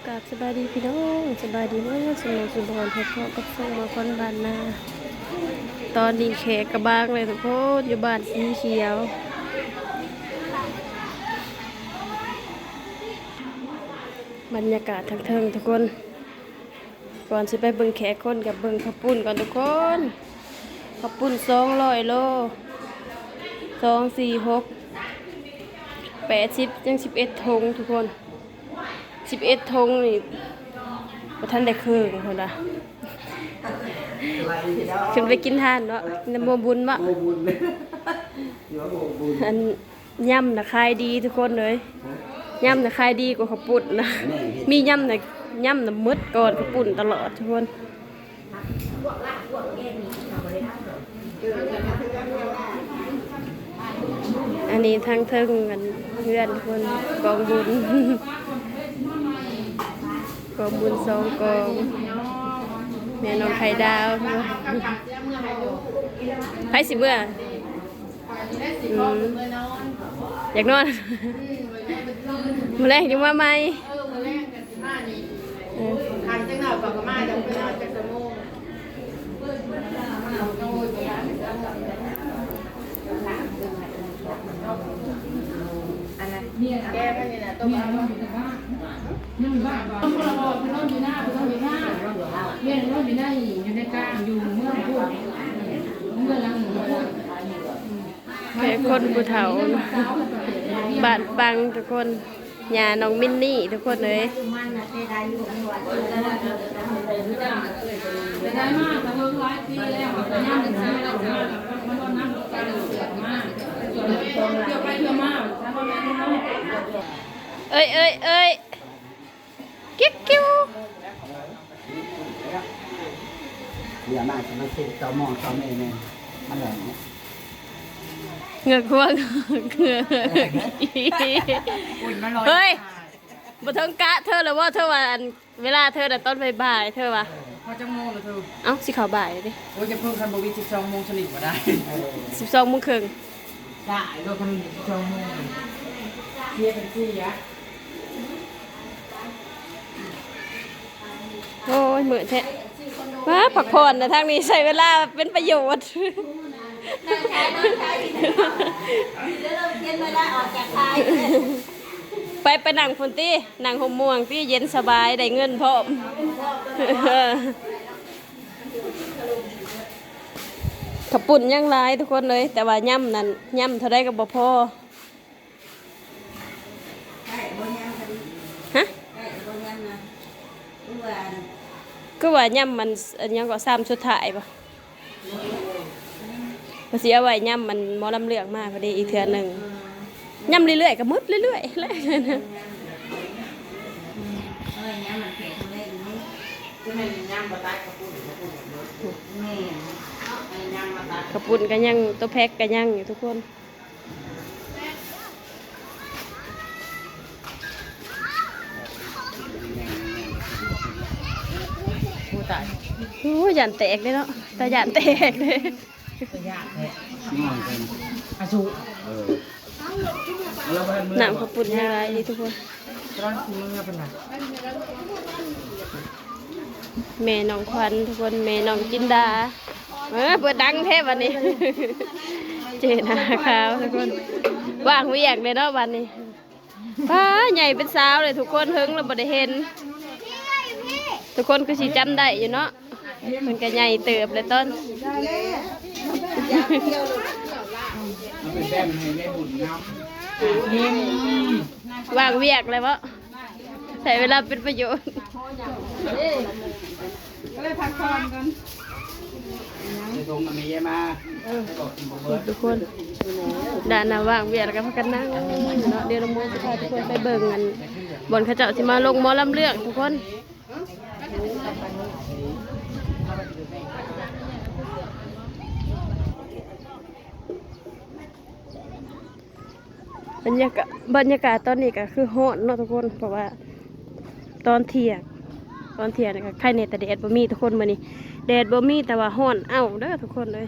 ກາບສະບາຍດີພີ່ນ້ອງ ສະບາຍດີເດີ ສຸໝູ່ສຸບອນ ພົບພໍ້ກັບຊ່ອງໝໍຂວັນບ້ານນາ. ຕອນນີ້ແຂກກະບາງເລີຍທຸກຄົນ ຢູ່ບ້ານສີຂຽວ. ບັນຍາກາດທາງເທິງທຸກຄົນ. ກ່ອນຊິໄປເບິ່ງແຂກຄົນ ກະເບິ່ງເຂົ້າປຸ້ນກ່ອນທຸກຄົນ. ເຂົ້າປຸ້ນສອງຮ້ອຍໂລ ສອງ ສີ່ ຫົກ ແປດ ສິບ ຍັງສິບເອັດຖົງທຸກຄົນ. ສິບເອັດຖົງນີ້ບໍ່ທັນໄດ້ເຄິ່ງພຸ້ນລະ. ຂຶ້ນໄປກິນທານເນາະ ນຳໂມບຸນເບາະ. ໂມບຸນ ຢູ່ວ່າໂມບຸນ ອັນ ຍຳນະຂາຍດີທຸກຄົນເອີຍ. ຍຳນະຂາຍດີກວ່າເຂົ້າປຸ້ນນະ. ມີຍຳນະ ຍຳນະໝົດກ່ອນເຂົ້າປຸ້ນຕະຫຼອດທຸກຄົນ. ອັນນີ້ທາງເທິງອັນເຮືອນເພິ່ນ ກອງບຸນ ກອງບຸນສອງກອງ. ແມ່ນ້ອງໄຂ່ດາວ ໃຜຊິເມືອ? ອືມ ຢາກນອນ ມື້ແລງຈຶ່ງມາໃໝ່. ເອີ ມື້ແລງກະຊິມານີ້ ເອີ ຄັນຈັກໜ້ອຍເຂົາກະມາ ຈັກເພິ່ນນອນຈັກຊົ່ວໂມງ. ອັນນັ້ນແກມັນນີ້ນະ ຕ້ອງເອົາ ແຕ່ຄົນຜູ້ເຖົ້າ ບ້ານປັງທຸກຄົນ ຍ່ານ້ອງມິນນີ້ທຸກຄົນເອີຍ. ເອີຍ ເອີຍ ເອີຍ ກິກກິ້ວ ດຽວມາຊິມາເຊັນຕໍ່ໝໍຕໍ່ແມ່ແມ່ນ ມັນແຫຼະເນາະ ເງືອກຫົວ ເງືອກ ເຮີ້ຍ ບໍ່ເຖິງກະເທີລະບໍ່ ເທີວ່າ ອັນ ເວລາເທີນະຕອນບ່າຍໆ ເທີວ່າ ເອີ ພໍຈັກໂມງລະເທີ? ເອົ້າ ຊິເຂົ້າບ່າຍເດ້. ໂອ້ຍ ຢ່າເພິ່ງ ຄັນບໍ່ມີສິບສອງໂມງສະໜິດບໍ່ໄດ້ ເອີ ສິບສອງໂມງເຄິ່ງ ໄດ້ໂລດ ຄັນມີສິບສອງໂມງ ເສຍເປັນເສຍ. ໂອ້ຍ ເມື່ອຍແທ້ ວ້າ ພັກຜ່ອນນະ ທາງນີ້ໃຊ້ເວລາເປັນປະໂຫຍດ ໄປ ໄປນັ່ງພຸ້ນຕິ ນັ່ງຮົ່ມມ່ວງຕິ ເຢັນສະບາຍ ໄດ້ເງິນພ້ອມ. ເຂົ້າປຸ້ນຍັງຫຼາຍທຸກຄົນເອີຍ ແຕ່ວ່າຍຳນັ້ນ ຍຳເທົ່າໃດກະບໍ່ພໍ. ຮະ? ຄືວ່າຍຳມັນ ອັນຫຍັງເກາະ ຊາມສຸດທ້າຍບໍ່? ວ່າຊິເອົາໄວ້ຍາມມັນໝໍລຳເລື່ອງມາພໍດີອີກເທື່ອໜຶ່ງ. ຍຳເລື້ອຍໆ ກະໝົດເລື້ອຍໆແຫຼະ. ເຂົ້າປຸ້ນກະຍັງ ໂຕແພັກກະຍັງຢູ່ທຸກຄົນ. ໂອ້ ຕາຍ ໂອ້ ຢ້ານແຕກເດ້ເນາະ ຕາຢ້ານແຕກເດ້. ຕາຢ້ານແທ້ ອາຊຸ ເອີ ນ້ຳເຂົ້າປຸ້ນແຮງຫຼາຍເດ້ທຸກຄົນ. ກຳລັງຊິເມືອເພິ່ນວ່າ ແມ່ນ້ອງຂວັນທຸກຄົນ ແມ່ນ້ອງຈິນດາ. ເອີ ເປີດດັງແທ້ບາດນີ້ ເຈນາຄາວທຸກຄົນ. ວ່າງວຽກເດ້ເນາະບາດນີ້. ປ້າ ໃຫຍ່ເປັນສາວເລີຍທຸກຄົນ ເຫິງແລ້ວບໍ່ໄດ້ເຫັນ. ທຸກຄົນຄືຊິຈຳໄດ້ຢູ່ເນາະ ເພິ່ນກະໃຫຍ່ເຕີບແລ້ວຕອນ ວ່າງວຽກແລ້ວເບາະ ໃຊ້ເວລາເປັນປະໂຫຍດ. ກະເລີຍພັກຜ່ອນກ່ອນ ໃນຖົງນະແມ່ເຢຍມາ ເອີ ທຸກຄົນ ດ້ານໜ້າວ່າງວຽກແລ້ວກະພາກັນນັ່ງເນາະ. ດຽວນ້ອງໂມຊິພາທຸກຄົນໄປເບິ່ງອັນ ບ່ອນເຂົາເຈົ້າຊິມາລົງໝໍລຳເລື່ອງທຸກຄົນ. ບັນຍາກາດ ບັນຍາກາດຕອນນີ້ກະຄືຮ້ອນເນາະທຸກຄົນ ເພາະວ່າຕອນທ່ຽງ ຕອນທ່ຽງນີ້ກະໄຄແນ່ ແຕ່ແດດບໍ່ມີທຸກຄົນ. ມື້ນີ້ແດດບໍ່ມີ ແຕ່ວ່າຮ້ອນເອົ້າເດີທຸກຄົນເອີຍ.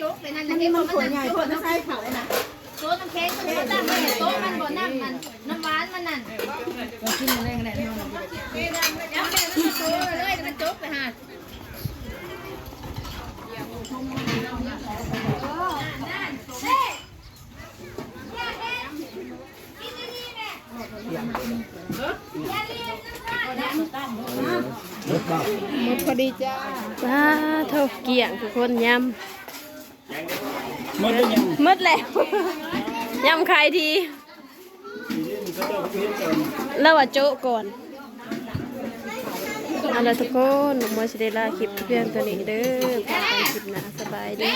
ຈົກໄປນັ້ນ ອັນນີ້ມັນ ມັນ ມັນ ມັນໃສ່ເຂົານະ ໂຕະນ້ຳແຂງ ໂຕະນ້ຳ ໂຕະມັນບໍ່ ນ້ຳມັນ ນ້ຳຫວານມັນນັ້ນ ເອີ ກິນແລ້ວກໍໄດ້ເນາະ ເອົາແບບນັ້ນໂຕະເລີຍ ມັນຈົກໄປຫາ ນັ້ນ ນັ້ນ ເດ້ ກິນ ໝົດພໍດີຈ້າ. ວ້າໂທ້ ກ້ຽງທຸກຄົນ ຍຳ ໝົດແລ້ວ ຍຳ ໝົດແລ້ວ ຍຳຂາຍດີ. ລາວວ່າໂຈະກ່ອນ. ເອົາລະທຸກຄົນ ນ້ອງມວຍຊິໄດ້ລາຄລິບພຽງເທົ່ານີ້ເດີ ພົບກັນຄລິບໜ້າ ສະບາຍດີ.